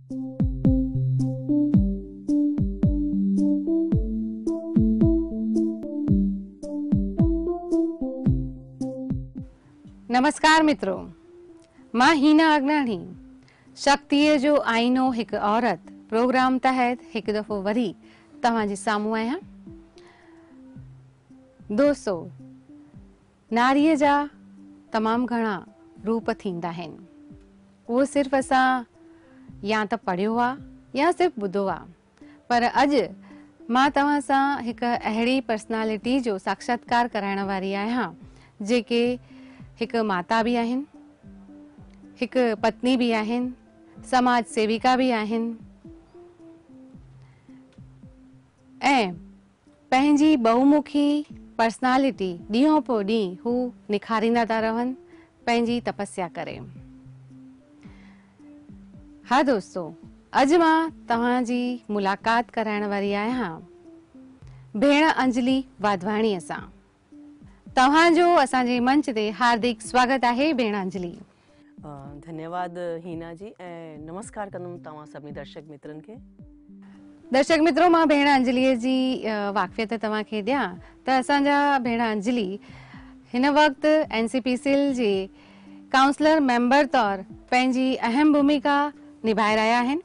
نمسڪار مترو، مان هينا اگناڻي شڪتيء جو آئينو هڪ عورت پروگرام تحت هڪ دفعو وري توهان جي سامهون آهيان. دوستو، ناريء جا تمام گهڻا روپ ٿيندا آهن. اهو صرف اسان يا ته پڙهيو آ يا صرف ٻڌو آ، پر اڄ مان توهان سان هڪ اهڙي پرسنالٽي جو ساکشاتڪار ڪرائڻ واري آهيان، جيڪي هڪ ماتا به آهن، هڪ پتني به آهن، سماج سيويڪا به آهن ۽ پنهنجي بهومکي پرسنالٽي ڏينهون پوء ڏينهن هو نکاريندا ٿا رهن پنهنجي تپسيا ڪري. ها دوستو، اڄ مان توهان جي ملاقات ڪرائڻ واري آهيان ڀيڻ انجلي واڌواڻيء سان. توهان جو اسان جي منچ تي هاردڪ سواگت آهي ڀيڻ انجلي. ڌنيواد هينا جي ۽ نمسڪار ڪندم توهان سڀني درشڪ مترن کي. درشڪ مترو، مان ڀيڻ انجليء جي واقفيت توهان کي ڏيان ته اسان جا ڀيڻ انجلي هن وقت N C P C L جي ڪائونسلر ميمبر طور پنهنجي اهم ڀوميڪا نڀائي رهيا آهن.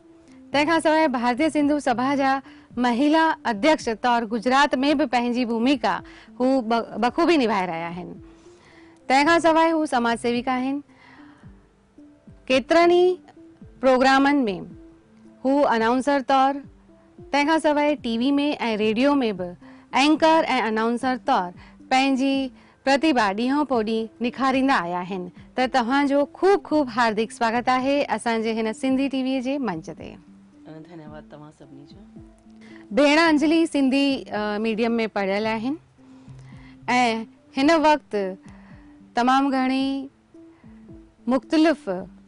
تنهن کان سواء ڀارتيه سنڌو سڀا جا مهيلا اڌيڪش طور گجرات ۾ به پنهنجي ڀوميڪا هو بخوبي نڀائي رهيا آهن. تنهن کان سواء هو سماج سيويڪا آهن. ڪيترن ئي پروگرامن ۾ هو انائونسر طور، تنهن کان سواء ٽي وي ۾ ۽ ريڊيو ۾ به اينڪر ۽ انائونسر طور پنهنجي پرتيڀا ڏينهون پوء ڏينهن نکاريندا آيا آهن ته توهان جو خوب خوب هاردڪ سواگت آهي اسان جي هن سنڌي ٽي وي جي منچ تي. ڌنيواد توهان سڀني جو. ڀيڻ انجلي سنڌي ميڊيم ۾ پڙهيل آهن ۽ هن وقت تمام گهڻي مختلف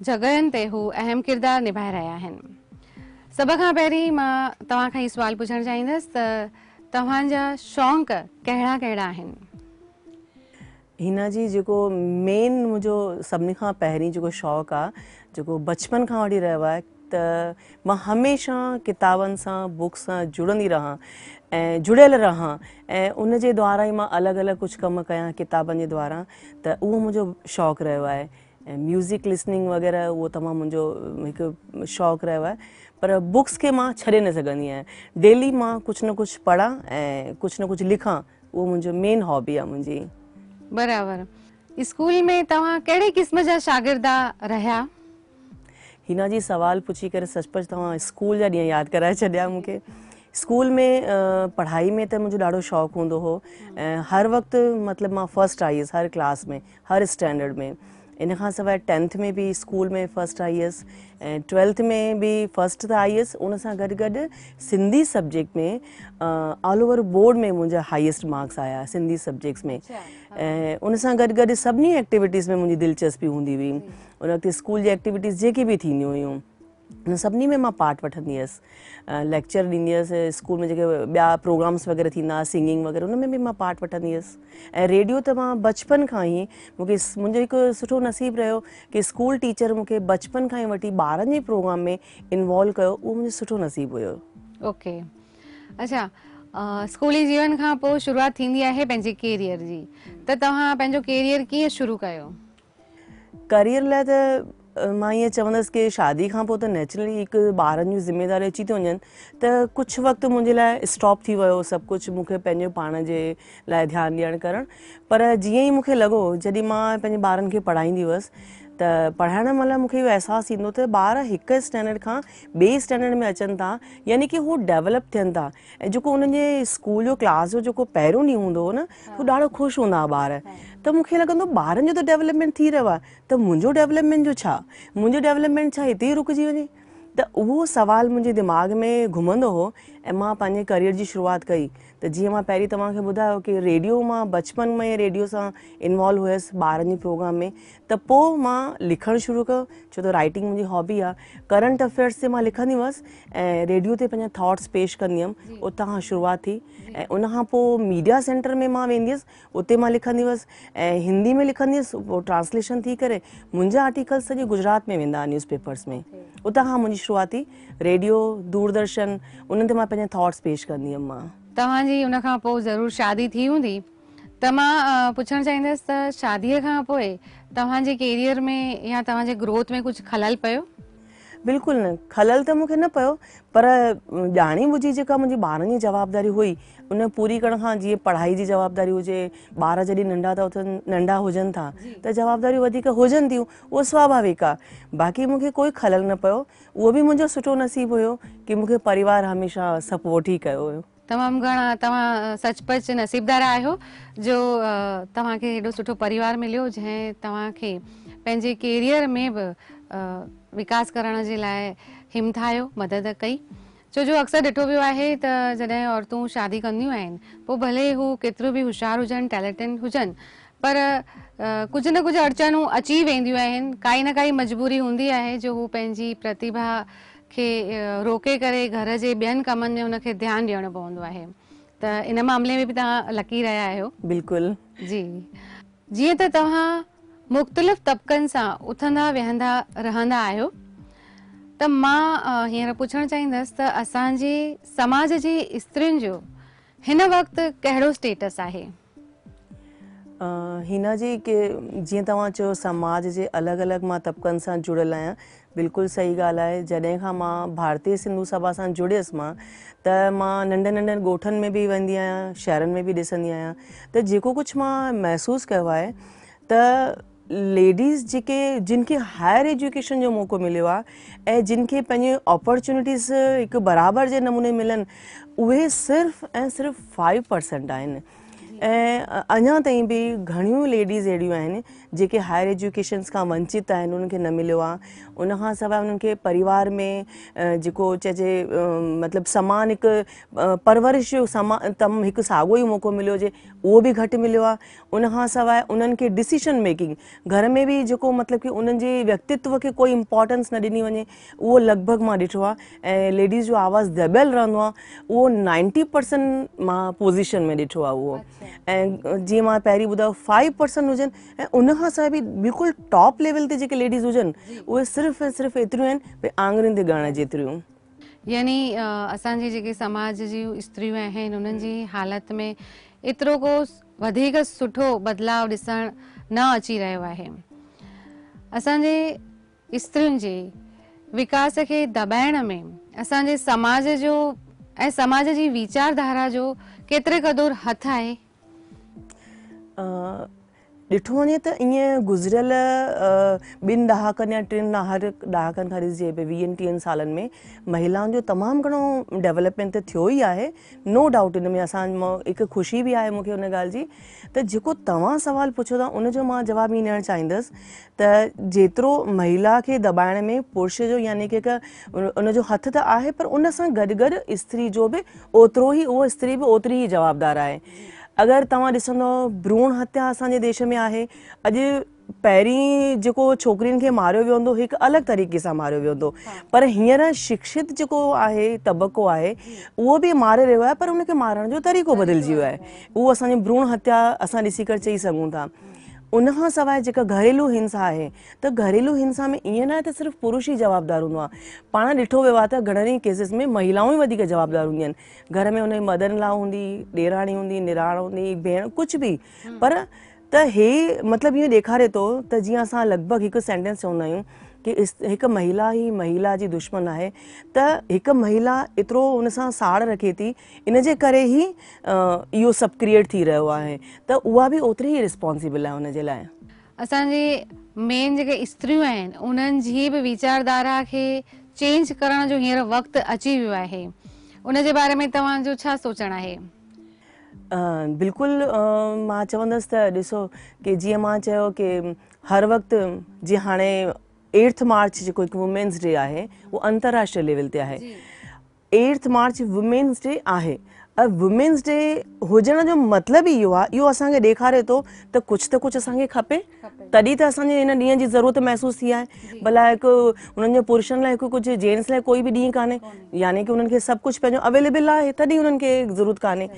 جڳهين تي هو اهم ڪردار نڀائي رهيا آهن. سڀ کان پهرين مان توهان کان هي سوال پڇڻ چاهيندس ته توهان جا شوق ڪهڙا ڪهڙا آهن؟ هينا جي، جيڪو مين منهنجو سڀني کان پهرين جيڪو شوق آ، جيڪو بچپن کان وٺي رهيو آهي ته مان هميشه ڪتابن سان، بڪس سان جڙندي رهان ۽ جڙيل رهان ۽ ان جي دوارا ئي مان الڳ الڳ ڪجهه ڪم ڪيان ڪتابن جي دوارا، ته اهو منهنجو شوق رهيو آهي ۽ ميوزڪ لسننگ وغيره اهو تمام منهنجو هڪ شوق رهيو آهي، پر بڪس کي مان ڇڏي نه سگهندي آهيان. ڊيلي مان ڪجهه نه ڪجهه پڙهان ۽ ڪجهه نه ڪجهه لکان، اهو منهنجو مين هابي آهي منهنجي. برابر. اسڪول ۾ توهان ڪهڙي قسم جا شاگرد رهيا؟ هينا جي، سوال پڇي ڪري سچ پچ توهان اسڪول جا ڏينهن ياد ڪرائي ڇڏيا مون کي. اسڪول ۾ پڙهائي ۾ ته منهنجو ڏاڍو شوق هوندو هو ۽ هر وقت مطلب مان فرسٽ آئي هيس هر ڪلاس ۾، هر اسٽينڊرڊ ۾. ان کان سواء ٽينٿ ۾ به اسڪول ۾ فرسٽ آئي هيس ۽ ٽويلٿ ۾ به فرسٽ ته آئي هيس، ان سان گڏ گڏ Sindhi subject ۾ all over board ۾ منهنجا هائيسٽ مارڪس آيا سنڌي سبجيڪٽس ۾، ۽ ان سان گڏ گڏ سڀني ايڪٽيوٽيز ۾ منهنجي دلچسپي هوندي هئي. ان وقت اسڪول جي ايڪٽيوٽيز جيڪي به ٿينديون هيون ان سڀني ۾ مان پارٽ وٺندي هيس، ليڪچر ڏيندي هيس، اسڪول ۾ جيڪي ٻيا پروگرامس وغيره ٿيندا هئا سنگنگ وغيره ان ۾ به مان پارٽ وٺندي هيس. ۽ ريڊيو ته مان بچپن کان ئي مونکي منهنجو هڪ سٺو نصيب رهيو ڪي اسڪول ٽيچر مونکي بچپن کان ئي وٺي ٻارن جي پروگرام ۾ انوالو ڪيو، اهو منهنجو سٺو نصيب هيو. اوڪي، اڇا، اسڪولي جيون کان پوء شروعات ٿيندي آهي پنهنجي ڪيريئر جي، ته توهان پنهنجو ڪيريئر ڪيئن شروع ڪيو؟ ڪريئر لاء ته مان ائين چوندس ڪي شادي کان پوء ته نيچرلي هڪ ٻارن جون ذميداريون اچي ٿيون وڃن ته ڪجهه وقت منهنجي لاء اسٽاپ ٿي ويو سڀ ڪجهه، مون کي پنهنجو پاڻ جي لاء ڌيان ڏيڻ ڪرڻ. پر جيئن ئي مون کي لڳو، جڏهن مان پنهنجي ٻارن کي پڙهائيندي هئس ته پڙهائڻ مهل مون کي اهو احساس ٿيندو ته ٻار هڪ اسٽينڊرڊ کان ٻئي اسٽينڊرڊ ۾ اچن ٿا، يعني ڪي هو ڊيولپ ٿين ٿا، ۽ جيڪو انهن جي اسڪول جو ڪلاس جو جيڪو پهريون ڏينهن هوندو هو نه، هو ڏاڍو خوش هوندا هئا ٻار، ته مون کي لڳندو ٻارن جو ته ڊيولپمينٽ ٿي رهيو آهي ته منهنجو ڊيولپمينٽ جو ڇا، منهنجو ڊيولپمينٽ ڇا هتي ئي رڪجي وڃي؟ ته اهو سوال منهنجي دماغ ۾ گهمندو هو ۽ مان پنهنجي ڪريئر جي شروعات ڪئي ته جيئن مان پهرين توهان کي ٻڌايو ڪي ريڊيو مان بچپن ۾ ئي ريڊيو سان انوالو هيس ٻارن جي پروگرام ۾ ته پوء مان لکڻ شروع ڪيو ڇو ته رائٽنگ منهنجي هابي آهي ڪرنٽ افيئرس تي مان لکندي هئس ۽ ريڊيو تي پنهنجا ٿاٽس پيش ڪندي هيم اتان کان شروعات ٿي ۽ ان کان پوء ميڊيا سينٽر ۾ مان ويندي هيس اتي مان لکندي هئس ۽ هندي ۾ لکندي هيس پوء ٽرانسليشن ٿي ڪري منهنجا آرٽيڪلس سڄي گجرات ۾ ويندا نيوز پيپرس ۾ اتان کان منهنجي شروعات ٿي ريڊيو دوردرشن انهن تي مان پنهنجا ٿاٽس پيش ڪندي هيم مان. توهان جي ان کان پوء ضرور شادي ٿي هوندي ته مان پڇڻ چاهيندس ته شادي کان پوء توهان جي ڪيريئر ۾ يا توهان جي گروٿ ۾ ڪجهه خلل پيو؟ بلڪل نه، خلل ته مون کي نه پيو پر ڄاڻي ٻجهي جيڪا منهنجي ٻارن جي جوابداري هئي ان پوري ڪرڻ کان جيئن پڙهائي جي جوابداري هجي ٻار جڏهن ننڍا ٿا اٿن ننڍا هجن ٿا ته جوابداريون وڌيڪ هجن ٿيون اهو سواڀاويڪ آهي باقي مون کي ڪوئي خلل نه پيو اهو به منهنجو سٺو نصيب هيو ڪي مون کي پريوار هميشه سپورٽ ئي ڪيو هيو. تمام گهڻا توهان سچ پچ نصيبدار آهيو جو توهان کي هيڏو سٺو پريوار مليو جنهن توهان کي پنهنجي ڪيريئر ۾ به وڪاس ڪرڻ جي لاء همٿايو مدد ڪئي ڇو جو اڪثر ڏٺو ويو آهي ته جڏهن عورتون شادي ڪنديون آهن پوء ڀلي هو ڪيتريون به هوشيار هجن ٽيلنٽيڊ هجن پر ڪجهه نه ڪجهه اڙچنون اچي وينديون آهن ڪائي نه ڪائي مجبوري هوندي آهي جو هو پنهنجي پرتيڀا کي روڪي ڪري گهر جي ٻين ڪمن ۾ ان کي ڌيان ڏيڻو پوندو آهي ته ان معاملي ۾ به توهان لڪي رهيا آهيو. بلڪل. جي جيئن ته توهان مختلف طبقن سان اٿندا ويهندا رهندا آهيو ته مان هينئر پڇڻ چاهيندس ته اسان جي سماج جي استرين جو هن وقت ڪهڙو اسٽيٽس آهي؟ هينا جي ڪي جيئن توهان چيو سماج جي الڳ الڳ مان طبقن سان جڙيل آهيان بلڪل صحيح ڳالهه آهي جڏهن کان مان ڀارتي سنڌو سڀا سان جڙيس مان ته مان ننڍن ننڍن ڳوٺن ۾ به ويندي آهيان شهرن ۾ به ڏسندي آهيان ته جيڪو ڪجهه مان محسوس ڪيو آهي ته ليڊيز جيڪي جن کي هائر ايجوڪيشن جو موقعو مليو آهي ۽ جن کي پنهنجي اپرچونيٽيز هڪ برابر جي نموني ملن اهي صرف ۽ صرف فائيو پرسنٽ آهن ۽ اڃا تائين به گهڻيون ليڊيز اهڙيون آهن جيڪي هائر ايجوڪيشنس کان ونچت آهن انهن کي نه مليو آهي ان کان سواء انهن کي پريوار ۾ جيڪو چئجي مطلب سمان هڪ پرورش جو سمان تم هڪ ساڳو ئي موقعو مليو هجي اهو به گهٽ مليو آهي ان کان سواء انهن کي ڊسيشن ميڪنگ گهر ۾ به جيڪو مطلب ڪي انهن جي ويڪتتو کي ڪوئي امپارٽنس نه ڏني وڃي اهو لڳ ڀڳ مان ڏٺو آهي ۽ ليڊيز جو آواز دٻيل رهندو آهي اهو نائنٽي پرسنٽ مان پوزيشن ۾ ڏٺو آهي اهو ۽ جيئن مان پهرين ٻڌايو فائيو پرسنٽ هجن ۽ ان کان سواء به بلڪل ٽاپ ليول تي جيڪي ليڊيز هجن اهي صرف ۽ صرف ايتريون آهن ڀئي آڱرين تي ڳڻڻ جيتريون. يعني اسان جي جيڪي سماج جون استريون آهن انهن جي حالت ۾ ايترو ڪو وڌيڪ سٺو بدلاء ڏسڻ نه اچي رهيو آهي. اسان جي استرين جي وڪاس کي دٻائڻ ۾ اسان جي سماج جو ۽ سماج جي ويچار ڌارا جو ڪيتري قدر هٿ آهي؟ ڏٺو وڃي ته ائين گذريل ٻن ڏهاڪن يا ٽن ڏهاڪن کان ڏسجي ڀئي ويهن ٽيهن سالن ۾ مهيلائن جو تمام گهڻو ڊيولپمينٽ ته ٿيو ئي آهي نو ڊائوٽ ان ۾ اسان هڪ خوشي به آهي مونکي ان ڳالهه جي ته جيڪو توهان سوال پڇيو ٿا ان جو مان جواب ائين ڏيڻ چاهيندس ته جيترو مهيلا کي دٻائڻ ۾ پرش جو يعني ڪي هڪ ان جو هٿ ته آهي پر ان سان گڏ گڏ استري جو به اوترو ئي اهو استري به اوتري ئي جوابدار آهي اگر توهان ڏسندو ڀروڻ هتيا اسان جي ديش ۾ آهي اڄ پهرين جيڪو ڇوڪرين کي ماريو ويندو هڪ الڳ طريقي سان ماريو ويندو پر هينئر شڪشت جيڪو آهي طبقو آهي اهو به ماري رهيو آهي پر ان کي مارڻ جو طريقو بدلجي ويو آهي اهو اسان جي ڀروڻ هتيا اسان ڏسي ڪري چئي سگهون ٿا ان کان سواء جيڪا گهريلو هنسا آهي ته گهريلو هنسا ۾ ائين ناهي ته صرف پرش ئي جوابدار هوندو آهي پاڻ ڏٺو ويو آهي ته گهڻن ئي ڪيسز ۾ مهيلائون ئي وڌيڪ جوابدار هونديون آهن گهر ۾ هن جي مدر ان لا هوندي، ڏيراڻي هوندي، نراڻ هوندي، ڀيڻ ڪجهه به پر ته هي مطلب اهو ڏيکاري ٿو ته جيئن اسان لڳ ڀڳ هڪ سينٽينس چوندا آهيون ڪي هڪ مهيلا ئي مهيلا جي دشمن آهي ته هڪ مهيلا ايترو ان سان ساڙ رکي ٿي ان جي ڪري ئي اهو سڀ ڪريئيٽ ٿي رهيو آهي ته اها به اوتري ئي ريسپانسبل آهي ان جي لاء. اسان جي مين جيڪي استريون آهن انهن جي به ويچار ڌارا کي چينج ڪرڻ جو هينئر وقت اچي ويو آهي ان جي باري ۾ توهان جو ڇا سوچڻ آهي؟ بلڪل مان چوندس ته ڏسو ڪي جيئن مان چيو ڪي هر وقت جيئن هاڻي ايٽٿ مارچ جيڪو هڪ وومينس ڊي آهي اهو انترراشٽري ليول تي آهي. ايٽٿ مارچ وومينس ڊي آهي. وومينس ڊي هجڻ جو مطلب ئي اهو آهي، اهو اسان کي ڏيکاري ٿو ته ڪجهه ته ڪجهه اسان کي کپي، تڏهن ته اسان جي هن ڏينهن جي ضرورت محسوس ٿي آهي. ڀلا هڪ انهن جو پرشن لاء هڪ ڪجهه جينٽس لاء ڪوئي به ڏينهن ڪانهي، يعني ڪي انهن کي سڀ ڪجهه پنهنجو اويليبل آهي، تڏهن انهن کي ضرورت ڪانهي.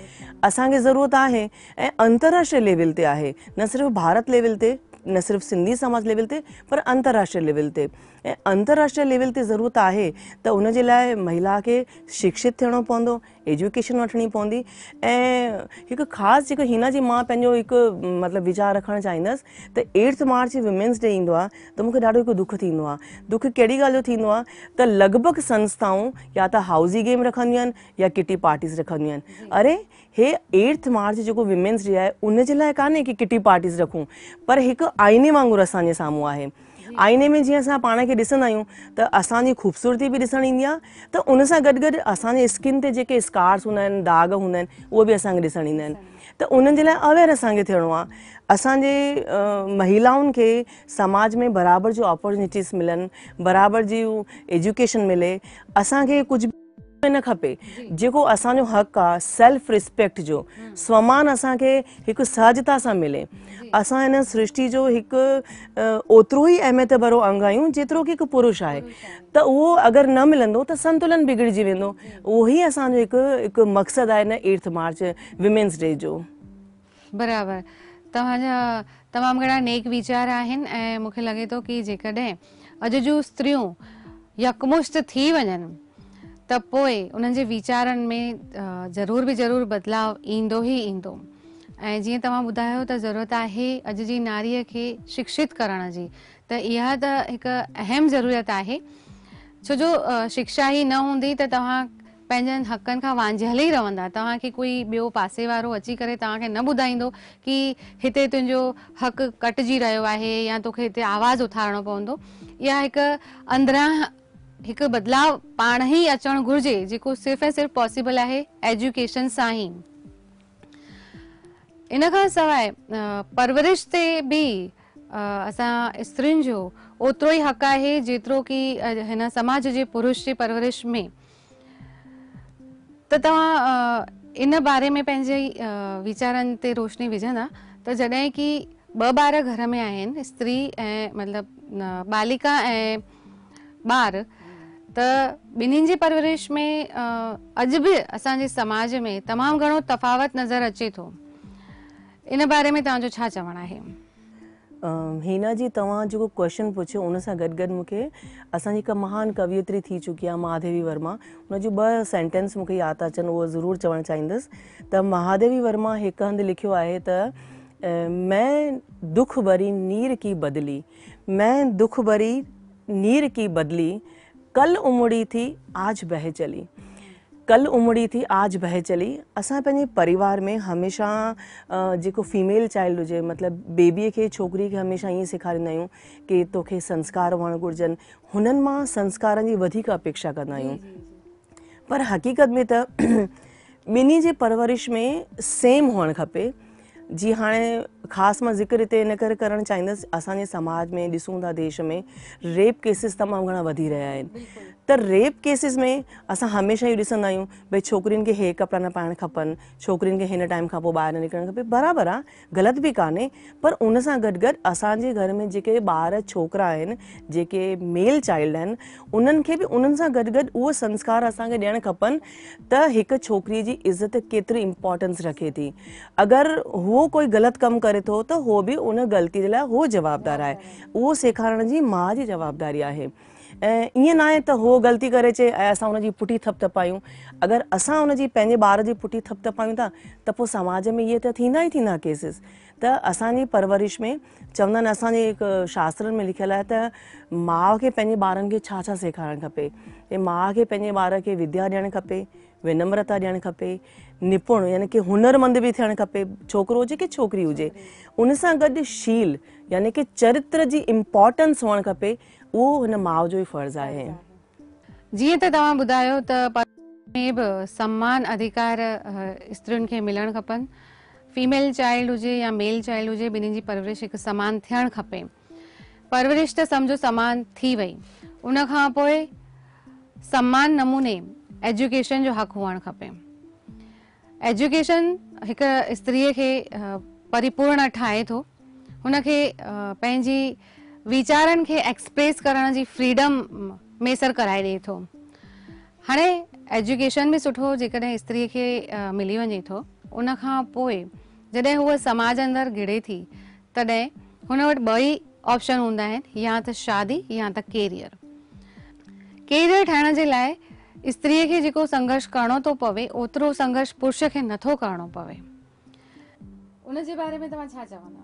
اسان کي ضرورت آهي ۽ انترراشٽريه ليول تي آهي، نه صرف ڀارت ليول تي، نه صرف سنڌي سماج ليول تي، پر انترراشٽريه ليول تي. ۽ انترراشٽريه ليول تي ضرورت آهي ته ان جي لاء مهلا کي شڪشت ٿيڻو پوندو، ايجوڪيشن وٺڻي پوندي. ۽ هڪ خاص جيڪو هينا جي مان پنهنجو هڪ مطلب ويچار رکڻ چاهيندس ته ايٽٿ مارچ وومينس ڊي ايندو آهي ته مونکي ڏاڍو هڪ دک ٿيندو آهي. دک ڪهڙي ڳالهه جو ٿيندو آهي ته لڳ ڀڳ سنسٿائون يا ته هائوزي گيم رکنديون آهن يا ڪٽي پارٽيز رکنديون آهن. اري هي ايٽٿ مارچ جيڪو وومينس ڊي آهي ان جي لاء ڪانهي ڪي ڪٽي پارٽيز رکون، پر هڪ آئيني وانگر اسان جي سامهون آهي. آئيني ۾ جيئن اسان پاڻ کي ڏسندا آهيون ته اسان جي خوبصورتي به ڏسڻ ايندي آهي ته ان سان گڏ گڏ اسان جي اسڪن تي جيڪي اسڪارس هوندا آهن، داغ هوندا آهن، اهي به اسان کي ڏسڻ ايندا آهن. ته انهن جي لاء اويئر اسان کي ٿيڻو آهي. اسان جي مهلائن کي سماج ۾ برابر جون اپورچونيٽيز ملن، برابر جي ايجوڪيشن ملي. اسان کي ڪجهه به نه کپي، جيڪو اسان جو حق آ سيلف ريسپيڪٽ جو، سومان اسان کي هڪ سهجتا سان ملي. اسان هن سرشٽي جو هڪ اوترو ئي اهميت ڀرو انگ آهيون جيترو ڪي هڪ پرش آهي. ته اهو اگر نه ملندو ته سنتلن بگڙجي ويندو. اهو ئي اسان جو هڪ هڪ مقصد آهي هن ايٽٿ مارچ وومينس ڊي جو. برابر، توهان جا تمام گهڻا نيڪ ويچار آهن ۽ مون کي لڳي ٿو ڪي جيڪڏهن اڄ جون استريون يڪمشت ٿي وڃن ته پوء انهن جي ويچارن ۾ ضرور به ضرور بدلاء ايندو ئي ايندو. ۽ جيئن توهان ٻڌايو ته ضرورت آهي اڄ جي ناريء کي شڪشت ڪرڻ جي، ته اها ته هڪ اهم ضرورت آهي، ڇو جو شڪشا ئي نه هوندي ته توهان پنهنجن حقن کان وانجهيل ئي رهندا، توهان کي ڪوئي ٻيو پاسي وارو اچي ڪري توهان کي نه ٻڌائيندو ڪي هتي تنهنجو حق ڪٽجي رهيو آهي يا توکي هتي آواز اٿارڻو پوندو. اها هڪ اندران هڪ بدلاء پاڻ ئي اچڻ گهرجي جيڪو صرف ۽ صرف پاسيبل آهي ايجوڪيشن سان ئي. ان کان سواء پرورش تي به اسان استرين جو اوترو ئي حق آهي جيترو ڪي هن سماج جي پرش جي پرورش ۾. ته توهان ان باري ۾ پنهنجي ويچارن تي روشني وجهندا ته جڏهن ڪي ٻه ٻار گهر ۾ آهن، استري ۽ مطلب بالڪا ۽ ٻار، ته ٻنهين جي پرورش ۾ اڄ به اسان جي سماج ۾ تمام گهڻو تفاوت نظر اچي ٿو، ان باري ۾ توهان جو ڇا چوڻ آهي؟ هينا جي توهان جيڪو ڪوئسچن پڇيو ان سان گڏ گڏ مون کي اسان جي هڪ مهان ڪويتري ٿي چڪي آهي مهاديوي ورما، ان جون ٻه سينٽينس مون کي ياد ٿا اچن اهو ضرور چوڻ چاهيندس ته مهاديوي ورما هڪ هنڌ لکيو آهي ته مين دک ڀري نير ڪي بدلي، مين دک ڀري نير ڪي بدلي، ڪل امڙي ٿي آج بهه چلي، ڪل امڙي ٿي آج بهه چلي. اسان پنهنجي پريوار ۾ هميشه جيڪو فيميل چائلڊ هجي مطلب بيبيء کي ڇوڪري کي هميشه ائين سيکاريندا آهيون ڪي توکي سنسڪار هئڻ گهرجن، هنن مان سنسڪارن جي وڌيڪ اپيڪشا ڪندا آهيون، پر حقيقت ۾ ته ٻنهي جي پرورش ۾ سيم هئڻ کپي. جي هاڻي خاص مان ذڪر هتي ان ڪري ڪرڻ چاهيندس اسان جي سماج ۾ ڏسون ٿا ديش ۾ ريپ ڪيسز تمام گهڻا وڌي رهيا آهن ته ريپ ڪيسز ۾ اسان هميشه اهو ڏسندا آهيون ڀئي ڇوڪرين کي هي ڪپڙا نه پائڻ کپن، ڇوڪرين کي هن ٽائيم کان پوء ٻاهر نه نڪرڻ کپي، برابر آ غلط به ڪانهي، پر ان سان گڏ گڏ اسان جي گهر ۾ جيڪي ٻار ڇوڪرا آهن جيڪي ميل چائلڊ آهن انهن کي به انهن سان گڏ گڏ اهو سنسڪار اسان کي ڏيڻ کپن ته هڪ ڇوڪري جي عزت ڪيتري امپارٽنس رکي ٿي. اگر هو ڪوئي غلط ڪم ڪري ٿو ته هو به ان غلطي جي لاء هو جوابدار آهي. اهو سيکارڻ جي ماء جي جوابداري آهي. ۽ ائين ناهي ته هو غلطي ڪري اچي ۽ اسان ان جي پٺي ٿپٿپايون. اگر اسان ان جي پنهنجي ٻار جي پٺي ٿپٿپايون ٿا ته پوء سماج ۾ اهي ته ٿيندا ئي ٿيندا ڪيسز. ته اسان جي پرورش ۾ چوندا آهن اسان جي هڪ شاسترن ۾ لکيل آهي ته ماء کي پنهنجي ٻارن کي ڇا ڇا سيکارڻ کپي. ماء کي پنهنجي ٻار کي وديا ڏيڻ کپي، ونمرتا ڏيڻ کپي، نپڻ يعني ڪي هنرمند به ٿيڻ کپي، ڇوڪرو هجي ڪي ڇوڪري هجي، ان سان گڏ شيل يعني ڪي چرتر جي امپارٽنس هئڻ کپي، اهو هن ماء جو ئي فرض آهي. جيئن ته توهان ٻڌايو ته پرورش ۾ به سمان اڌيڪار استرين کي ملڻ کپن، فيميل چائلڊ هجي يا ميل چائلڊ هجي ٻنهي جي پرورش هڪ سمان ٿيڻ کپي. پرورش ته سمجهو سمان ٿي وئي، ان کان پوء سمان نموني ايجوڪيشن جو حق هئڻ کپي. ايجوڪيشن هڪ استريء کي پريپورڻ ٺاهي ٿو، هن کي پنهنجي ويچارن کي ايڪسپريس ڪرڻ جي فريڊم ميسر ڪرائي ڏئي ٿو. هاڻي ايجوڪيشن به سٺو جيڪڏهن استريء کي ملي وڃي ٿو، ان کان پوء جڏهن هوء سماج اندر گهڙي ٿي تڏهن هن وٽ ٻه ئي آپشن هوندا آهن، يا ته شادي يا ته ڪيريئر. ڪيريئر ٺاهڻ جي لاء استريء کي جيڪو سنگهرش ڪرڻو ٿو پوي اوترو سنگهرش پرش کي نٿو ڪرڻو پوي. ان جي باري ۾ توهان ڇا چوندا؟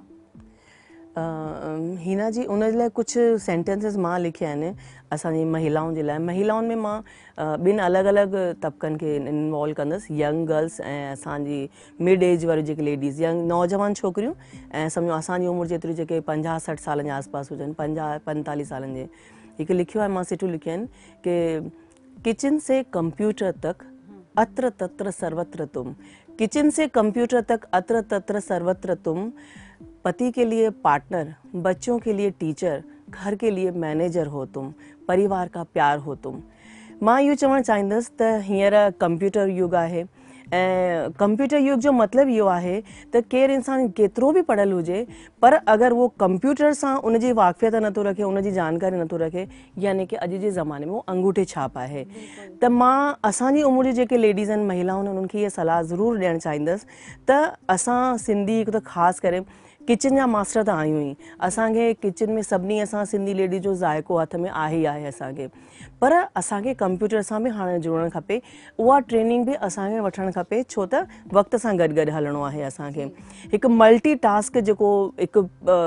هينا جي ان جي لاء ڪجهه سينٽينسز مان لکيا آهن اسان جي مهلائن جي لاء. مهلائن ۾ مان ٻن الڳ الڳ طبقن کي انوالو ڪندس، ينگ گرلس ۽ اسان جي مڊ ايج واريون جيڪي ليڊيز، ينگ نوجوان ڇوڪريون ۽ سمجهو اسان جي عمر جيتريون جيڪي 50 60 سالن جي آس پاس هجن، 50 45 سالن جي. هڪ لکيو آهي مان سٽون لکيون آهن ڪي ڪچن سي ڪمپيوٽر تڪ اتر تتر سروتر تم، ڪچن سي ڪمپيوٽر تڪ اتر تتر سروتر تم، پتي ڪي ليي پارٽنر، بچون ڪي ليي ٽيچر، گهر ڪي ليي مئنيجر هو تم، پريوار ڪا پيار هو تم. مان اهو چوڻ چاهيندس ته هينئر ڪمپيوٽر يگ آهي ۽ ڪمپيوٽر يگ جو مطلب اهو آهي ته ڪير انسان ڪيترو به پڙهيل هجي پر اگر اهو ڪمپيوٽر سان ان جي واقفيت نٿو رکي، ان جي جانڪاري نٿو رکي، يعني ڪي اڄ جي زماني ۾ اهو انگوٺي ڇاپ آهي. ته مان اسان جي عمر جي جيڪي ليڊيز آهن، مهلائون آهن، انهن کي اها صلاح ضرور ڏيڻ چاهيندس ته اسان سنڌي هڪ ته خاص ڪري ڪچن جا ماسٽر ته آهيون ئي، اسان کي ڪچن ۾ سڀني اسان سنڌي ليڊيز جو ذائقو هٿ ۾ آهي ئي آهي اسان کي، پر اسان کي ڪمپيوٽر سان به هاڻي جڙڻ کپي، اها ٽريننگ به اسان کي وٺڻ کپي، ڇو ته وقت سان گڏ گڏ هلڻو آهي اسان کي. هڪ ملٽي ٽاسڪ جيڪو هڪ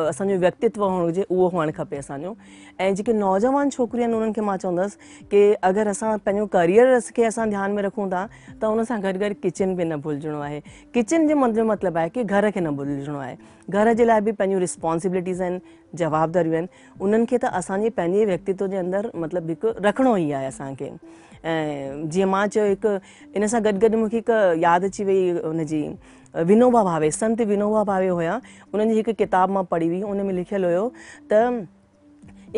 اسان جو ويڪتتو هئڻ گهرجي اهو هئڻ کپي اسان جو. ۽ جيڪي نوجوان ڇوڪريون آهن انهن کي مان چوندس ڪي اگر اسان پنهنجو ڪريئر کي اسان ڌيان ۾ رکون ٿا ته ان سان گڏ گڏ ڪچن به نه ڀلجڻو آهي. ڪچن جو مطلب آهي ڪي گهر کي نه ڀلجڻو آهي. گهر جي لاء به پنهنجون رسپانسبلٽيز آهن، جوابداريون آهن، انهن کي ته اسان جي پنهنجي ويڪتتو جي اندر مطلب هڪ رکڻو ئي آهي اسان کي. ۽ جيئن مان چيو هڪ ان سان گڏ گڏ مون کي هڪ ياد اچي وئي ان جي ونوبا ڀاوي، سنت ونوبا ڀاوي هيا، انهن جي هڪ ڪتاب مان پڙهي هئي، ان ۾ لکيل هيو ته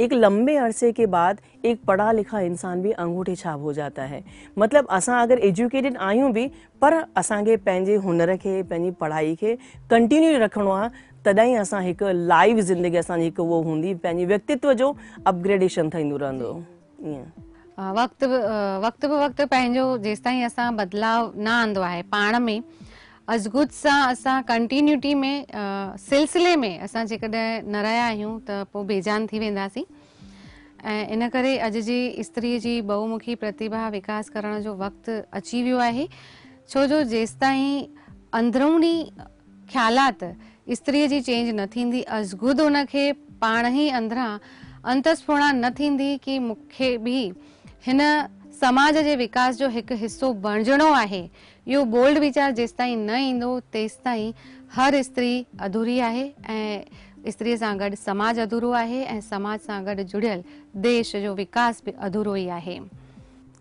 ايڪ لمبي عرصي ڪي بعد ايڪ پڙها لکا انسان به انگوٺي ڇاپ هو جاتا هي. مطلب اسان اگر ايجوڪيٽيڊ آهيون به پر اسان کي پنهنجي هنر کي پنهنجي پڙهائي کي ڪنٽينيو رکڻو آهي تڏهن ئي اسان هڪ لائيو زندگي اسان جي هڪ اهو هوندي پنهنجي ويڪتتو جو اپگريڊيشن ٿيندو رهندو ائين. وقت وقت به وقت پنهنجو جيستائين اسان بدلاء نه آندو آهي پاڻ ۾ ازخود سان اسان ڪنٽينيوٽي ۾ سلسلي ۾ اسان جيڪڏهن نه رهيا آهيون ته پوء بيجان ٿي وينداسين ۽ ان ڪري اڄ جي استري جي بهومکي پرتيڀا وڪاس ڪرڻ جو وقت اچي ويو آهي ڇو جو جيستائين اندروني خيالات استريء جي چينج نه ٿيندي ازخود ان کي پاڻ ئي اندران انتسڦورڻا نه ٿيندي ڪي مون کي به هن سماج جي وڪاس جو هڪ حصو بڻجڻو آهي اهو بولڊ ويچار جيستائين نه ايندو تيستائين هر استري اڌوري آهي ۽ استريء سان گڏ سماج اڌورو آهي ۽ سماج سان گڏ جڙيل ديش جو وڪاس به اڌورو ئي آهي.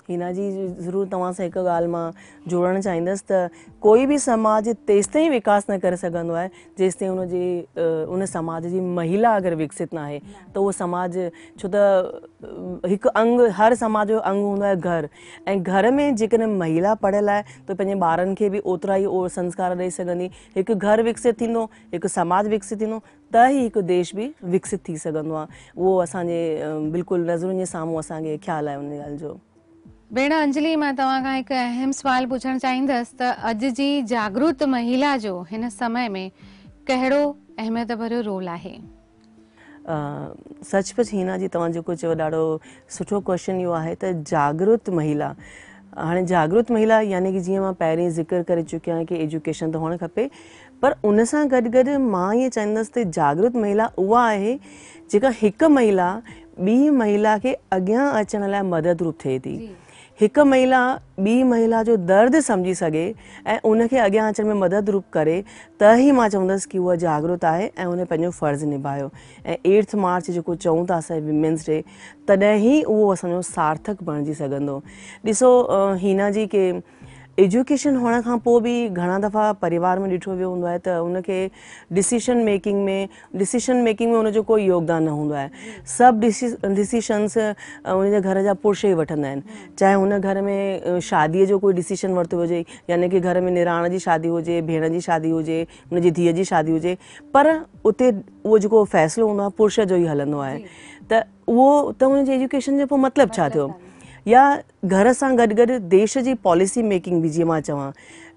هينا جي ضرور توهان سان هڪ ڳالهه مان جوڙڻ چاهيندس ته ڪوئي به سماج تيستائين وڪاس نه ڪري سگهندو آهي جيستائين ان جي ان سماج جي مهيلا اگر وڪست نه آهي ته اهو سماج ڇو ته هڪ انگ هر سماج جو انگ هوندو آهي گهر ۽ گهر ۾ جيڪڏهن مهيلا پڙهيل آهي ته پنهنجي ٻارن کي به اوترا ئي اهو سنسڪار ڏئي سگهندي. هڪ گهر وڪست ٿيندو، هڪ سماج وڪست ٿيندو ته ئي هڪ ديش به وڪست ٿي سگهندو آهي. اهو اسان جي بلڪل نظرن جي سامهون اسان کي خيال آهي ان ڳالهه جو. ڀيڻ انجلي مان توهان کان هڪ اهم سوال پڇڻ چاهيندس ته اڄ جي جاڳرت مهيلا جو هن سمي ۾ ڪهڙو اهميت ڀريو رول آهي؟ سچ پچ هينا جي توهان جيڪو چيو ڏاڍو سٺو ڪوئسچن اهو آهي ته جاڳرت مهيلا هاڻي جاڳرت مهيلا يعني ڪي جيئن مان پهرين ذڪر ڪري چڪي آهيان ڪي ايجوڪيشن ته هئڻ کپي پر ان سان گڏ گڏ مان ائين چوندس ته جاڳرت مهيلا اها آهي جيڪا هڪ مهيلا ٻي مهيلا کي اڳيان اچڻ لاء مدد روپ ٿئي ٿي. هڪ مهيلا ٻي مهيلا جو درد سمجهي سگهي ۽ ان کي اڳيان اچڻ ۾ مدد روپ ڪري ته ئي مان چوندس ڪي اها جاڳرت آهي ۽ ان پنهنجو فرض نڀايو ۽ ايٽٿ مارچ جيڪو چئون ٿا اسان ويمينس ڊي تڏهن ئي اهو اسان جو سارٿڪ بڻجي سگهندو. ڏسو هينا جي ڪي ايجوڪيشن هئڻ کان پوء به گهڻا دفعا پريوار ۾ ڏٺو ويو هوندو آهي ته ان کي ڊسيشن ميڪنگ ۾ ڊسيشن ميڪنگ ۾ ان جو ڪوئي يوگدان نه هوندو آهي. سڀ ڊسيشنس ان جي گهر جا پرش ئي وٺندا آهن. چاهي هن گهر ۾ شاديء جو ڪوئي ڊسيشن ورتو هجي يعني ڪي گهر ۾ نراڻ جي شادي هجي، ڀيڻ جي شادي هجي، ان جي ڌيء جي شادي هجي پر اتي اهو جيڪو فيصلو هوندو آهي پرش جو ئي هلندو آهي ته اهو ته ان جي ايجوڪيشن جو پوء مطلب ڇا ٿيو؟ يا گهر سان گڏ گڏ ديش جي پاليسي ميڪنگ به جيئن مان چوان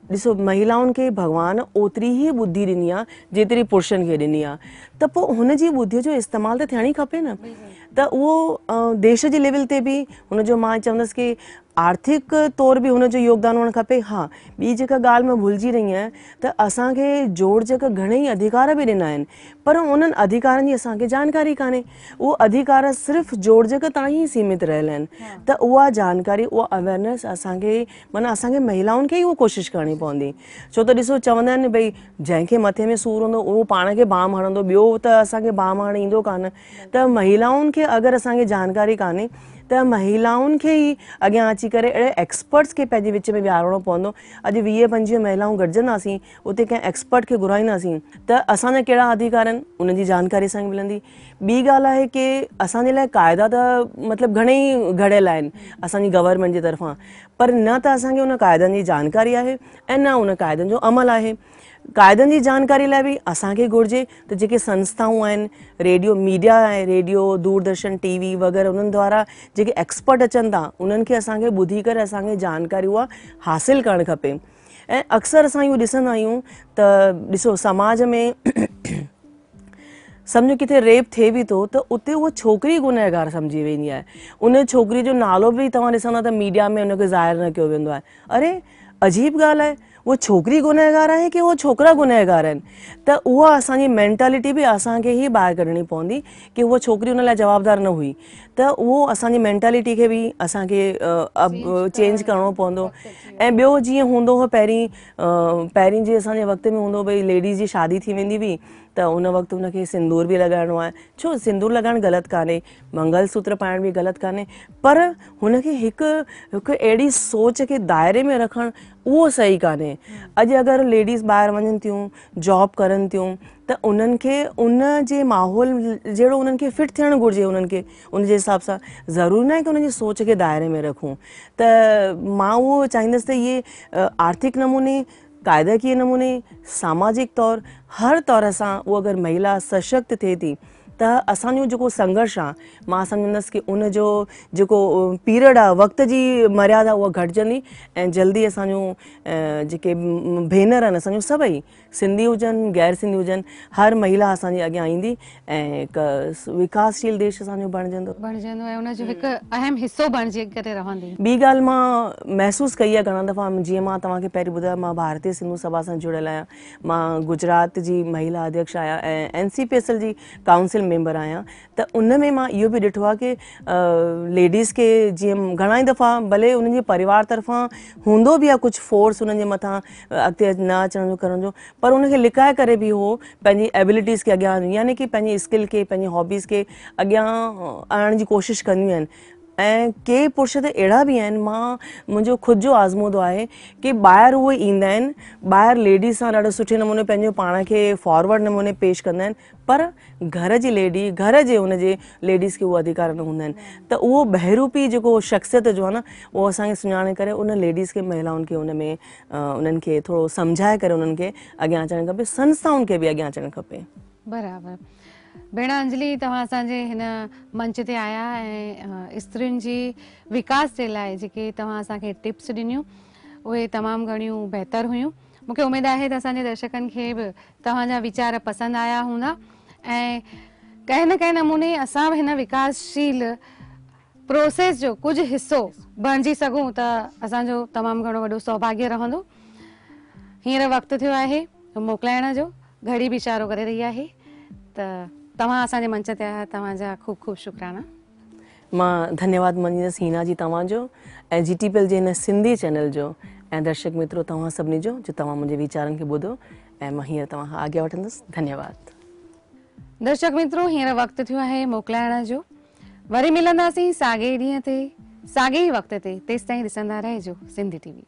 ڏسو مهلائن کي ڀڳوان اوتري ئي ٻڌي ڏني آ جيتري پرشن کي ڏني آ ته پوء هن جي ٻڌي جو استعمال ته ٿيڻ ئي کپي نه ته اهو ديش جي ليول تي به هن جو مان چوندس ڪي آرٿڪ طور به هن جو يوگدان هئڻ کپي ها ٻي جيڪا ڳالهه مان ڀلجي رهي آهيان ته اسان کي جوڙجڪ گهڻي ئي اڌڪار به ڏنا آهن پر انهن اڌڪارن جي اسان کي جانڪاري ڪانهي اهو اڌڪار صرف جوڙجڪ تائين ئي سيمت رهيل آهن ته اها جانڪاري اها اويرنيس اسان کي معنيٰ اسان کي مهلائن کي ئي اهو ڪوشش ڪرڻي پوندي ڇو ته ڏسو چوندا آهن ڀئي جنهن کي مٿي ۾ سور هوندو اهو پاڻ کي بام هڻندو ٻيو ته اسان کي بام هڻڻ ايندو ڪانه ته مهلائن کي اگر اسان کي جانڪاري ڪانهي ته مهلائن کي ئي اڳيان اچي ڪري اهڙي ايڪسپرٽس کي پنهنجي وچ ۾ ويهارڻو پوندو اڄ 20 25 مهلائون گڏجنداسين اتي ڪنهن ايڪسپرٽ کي گهرائينداسين ته اسان جا ڪهڙا اڌڪار آهن ان جي جانڪاري اسان کي ملندي. ٻي ڳالهه آهي ڪي اسان جي لاء قاعدا ته مطلب گهڻي ئي گهڙيل آهن اسان جي گورنمينٽ جي طرفان پر نه ته اسان کي ان قاعدن جي جانڪاري آهي ۽ نه ان قاعدن جو عمل آهي. قاعدن جي جانڪاري لاء به اسان کي گهرجي ته جيڪي سنسٿائون آهن ريڊيو ميڊيا آهي ريڊيو دوردرشن ٽي وي وغيره انهن دوارا جيڪي ايڪسپرٽ اچن ٿا انهن کي اسان کي ٻڌي ڪري اسان کي جانڪاري اها حاصل ڪرڻ کپي ۽ اڪثر اسان اهو ڏسندا آهيون ته ڏسو سماج ۾ سمجهو ڪٿي ريپ ٿئي به ٿو ته اتي اها ڇوڪري گنهگار سمجهي ويندي آهي ان ڇوڪري جو نالو به توهان ڏسندا ته ميڊيا ۾ ان کي ظاهر نه ڪيو ويندو آهي اري عجيب ڳالهه آهي اها ڇوڪري گنهگار آهي ڪي اهي ڇوڪرا گنهگار آهن ته اها اسان جي مينٽالٽي به اسان کي ئي ٻاهر ڪڍڻي پوندي ڪي اها ڇوڪري ان لاء جوابدار نه هئي ته اهو اسان جي مينٽالٽي کي به اسان کي چينج ڪرڻو پوندو ۽ ٻيو جيئن هوندو هو پهرين پهرين جي اسان جي وقت ۾ هوندو هو ڀئي ليڊيز جي شادي ٿي ويندي هئي ته ان وقت ان کي سندور به لڳائڻو آهي ڇو سندور لڳائڻ غلط ڪانهي منگل سوتر پائڻ به غلط ڪانهي پر هن کي هڪ هڪ اهڙي سوچ کي دائري ۾ رکڻ اهو صحيح ڪانهي اڄ اگر ليڊيز ٻاهر وڃن ٿيون جاب ڪرن ٿيون ته انهن کي ان جي ماحول جهڙو انهن کي فٽ ٿيڻ گهرجي انهن کي ان جي حساب سان ضروري ناهي ڪي انهن جي سوچ کي دائري ۾ رکون ته مان اهو چاهيندس ته اهي آرٿڪ نموني قاعدڪي نموني ساماجڪ طور هر طرح سان اهو اگر مهيلا سشڪت ٿئي ٿي ته اسان جو جيڪو سنگهرش آ مان سمجهندس ڪي ان جو جيڪو پيريڊ آ وقت جي مريادا اها گهٽجندي ۽ جلدي اسان جون جيڪي ڀينر آهن اسان جون سڀئي سنڌي هجن غير سنڌي هجن هر مهيلا اسان جي اڳيان ايندي ۽ هڪ وڪاسشيل ديش اسان جو بڻجندو. بڻجندو ۽ ان جو هڪ اهم حصو بڻجي ڪري رهندي. ٻي ڳالهه مان محسوس ڪئي آهي گهڻا دفعا جيئن مان توهان کي پهرين ٻڌايو مان ڀارتي سنڌو سڀا سان جڙيل آهيان مان گجرات جي مهيلا اڌيڪش آهيان ۽ N C P S L جي ڪائونسل ميمبر آهيان ته ان ۾ مان اهو به ڏٺو آهي ڪي ليڊيز کي جيئن گهڻا ئي دفعا ڀلي انهن جي پريوار طرفان هوندو به آهي ڪجهه فورس انهن جي مٿان اڳتي نه اچڻ جو ڪرڻ جو پر ان کي لڪائي ڪري به هو پنهنجي ايبلٽيز کي اڳيان يعني ڪي پنهنجي اسڪل کي پنهنجي هابيز کي اڳيان آڻڻ جي ڪوشش ڪنديون آهن ۽ ڪي پرش ته اهڙا به آهن مان منهنجو خود جو آزمودو آهي ڪي ٻاهر اهي ايندا آهن ٻاهر ليڊيز سان ڏاڍو سٺي نموني پنهنجو پاڻ کي فارورڊ نموني پيش ڪندا آهن پر گهر جي ليڊي گهر جي ان جي ليڊيز کي اهو اڌڪار نه هوندا آهن ته اهو بهروپي جيڪو شخصيت جو آهي نه اهو اسان کي سڃاڻي ڪري ان ليڊيز کي مهلائن کي ان ۾ انهن کي ٿورو سمجهائي ڪري انهن کي اڳيان اچڻ کپي سنسٿائن کي به اڳيان اچڻ کپي. برابر ڀيڻ انجلي توهان اسان جي هن منچ تي آيا ۽ استرين جي وڪاس جي لاء جيڪي توهان اسان کي ٽپس ڏنيون اهي تمام گهڻيون بهتر هيون مون کي اميد آهي ته اسان جي درشڪن کي به توهان جا ويچار پسند آيا هوندا ۽ ڪنهن نه ڪنهن نموني اسان به هن وڪاسشيل پروسيس جو ڪجهه حصو بڻجي سگهون ته اسان جو تمام گهڻو وڏو سوڀاگيه رهندو. هينئر وقت ٿيو آهي موڪلائڻ جو، گهڙي به اشارو ڪري رهي آهي ته توهان اسان جي منچ تي آيا توهان جا خوب خوب شڪرانا. مان ڌنيواد مڃيندس هينا جي توهان جو ۽ جي ٽي پي ايل جي هن سنڌي چينل جو ۽ درشڪ مترو توهان سڀني جو جو توهان منهنجي ويچارن کي ٻڌو ۽ مان هينئر توهان کان آگيا وٺندس ڌنيواد. درشڪ مترو هينئر وقت ٿيو آهي موڪلائڻ جو. وري ملنداسين ساڳئي ڏينهن تي ساڳئي ئي وقت تي تيستائين ڏسندا رهجو سنڌي ٽي وي.